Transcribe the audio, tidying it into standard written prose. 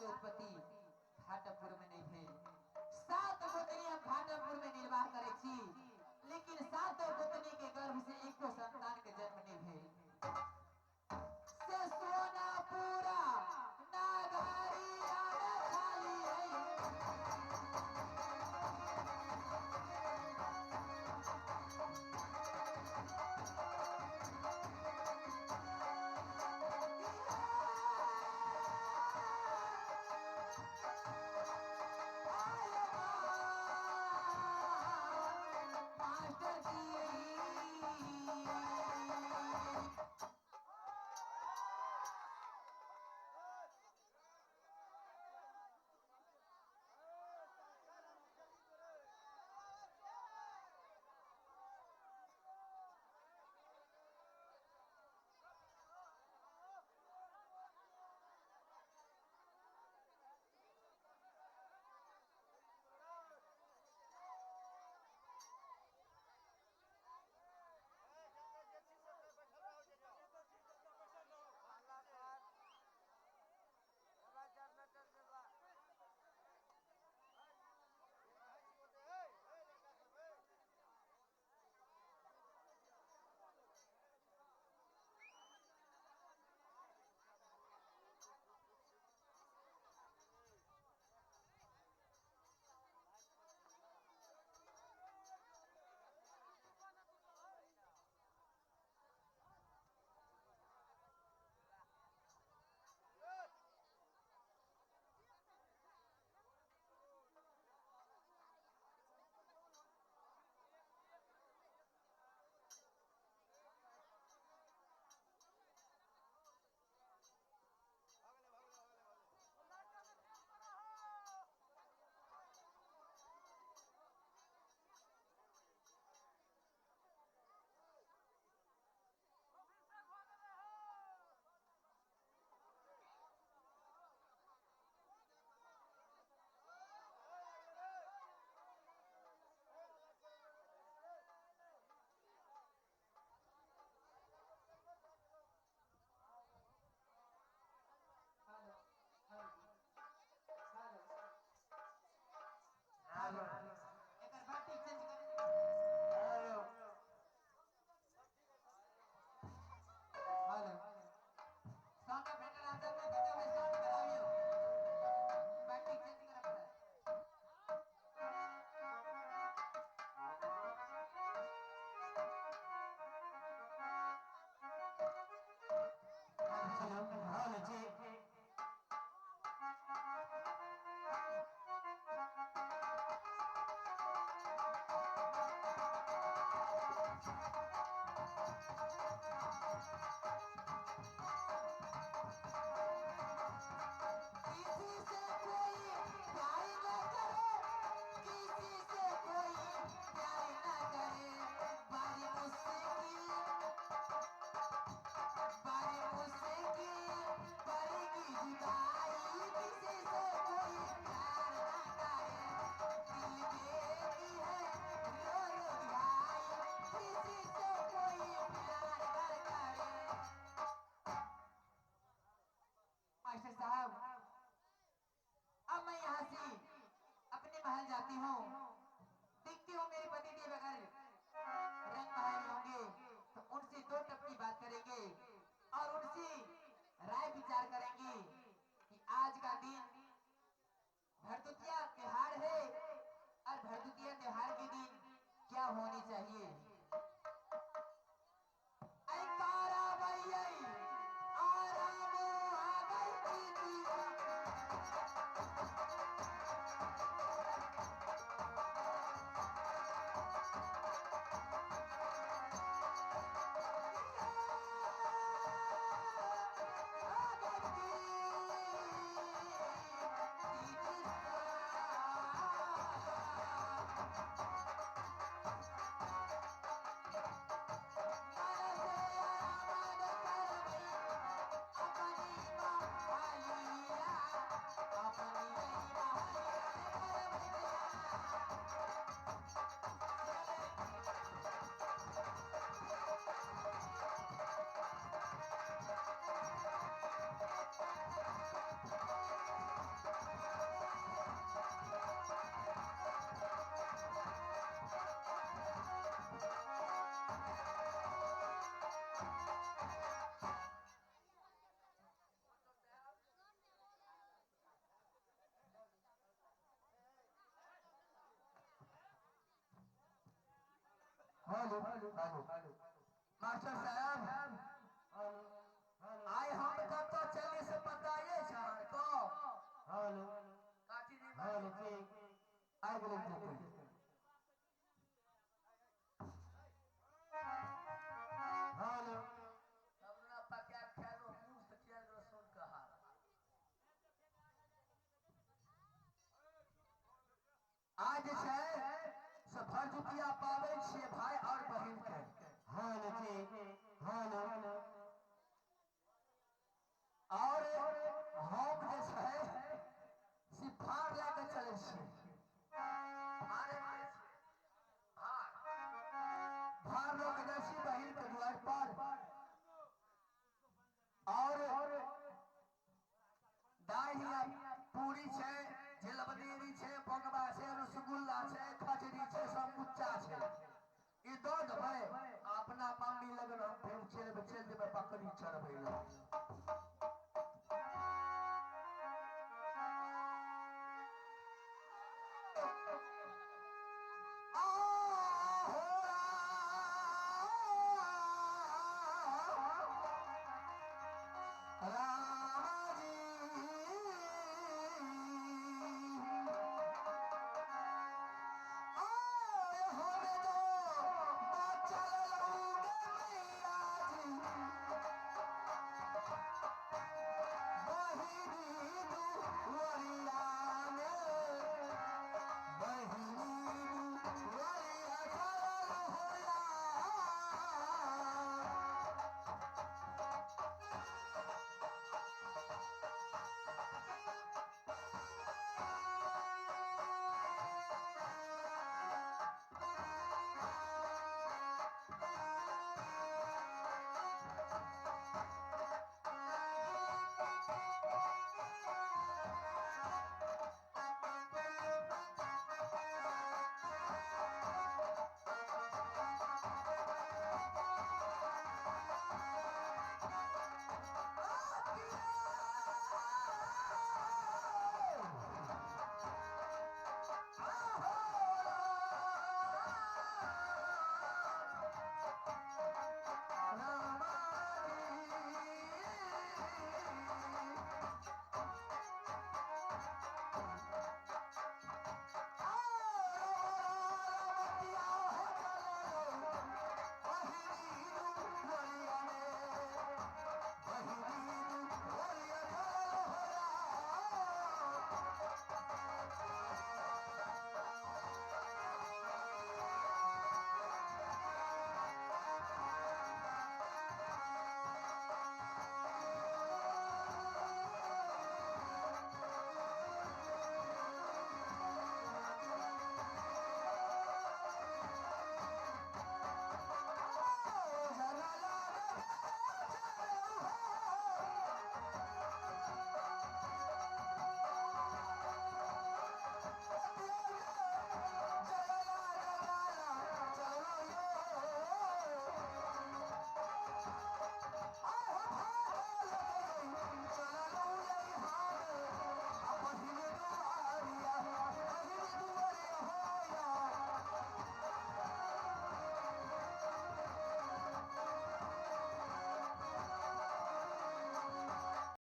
के उत्पत्ति घाटपुर में नहीं भेल। 7 गोतनी हम घाटपुर में निर्वाह करे छी, लेकिन 7 गोतनी के गर्भ से एको संतान के जन्म नहीं भेल। से सोना पूरा नागरिया में खाली है। मास्टर जी। हेलो एकर बाटी चेंज कर। हेलो हेलो साउंड ऑपरेटर आ जाओ, कहते हुए साउंड करावियो, बाटी चेंज करा पड़ा। हेलो हेलो जी। किसी से कोई प्यार न करे, किसी से कोई प्यार न करे, बारी मुश्किल, बारी मुश्किल पड़ेगी जुदाई, किसी से कोई प्यार न करे, दिल देती है रो रो दुहाई, किसी से कोई प्यार न करे। मास्टर साहब, अब मैं यहाँ से अपने महल जाती हूँ, देखती हूँ मेरे पति देव अगर रंग महल होंगे तो उनसे 2 टप की बात करेंगे और उनसे राय विचार करेंगे कि आज का दिन भरदुतिया त्योहार है और भरदुतिया त्योहार के दिन क्या होनी चाहिए। हेलो हेलो मास्टर साहब, आइ हम कतऽ चली से पता अछि अहाँके? हेलो हेलो आइ गेलै जेतै। हेलो हमरा पका खेलो मुंह से चल गेलो सुन के हाल। आज जे छै से भरदुतिया पाबै छियै भाय और बहिन के। हेलो जी हेलो। और हम जे छै से फाड़ लए के चलै छियै। भार लऽ के जाइ छी बहिन के दुआर पर। और दाइ हिया पूरी छै, झिलबनेरी छै, बगबा छै, रसगुल्ला छै, खजरी छै, समुच्चा छै। ई दऽ देबै अपना मम्मी लगन, हम फेर चलि जेबै बकरी चरबै लए।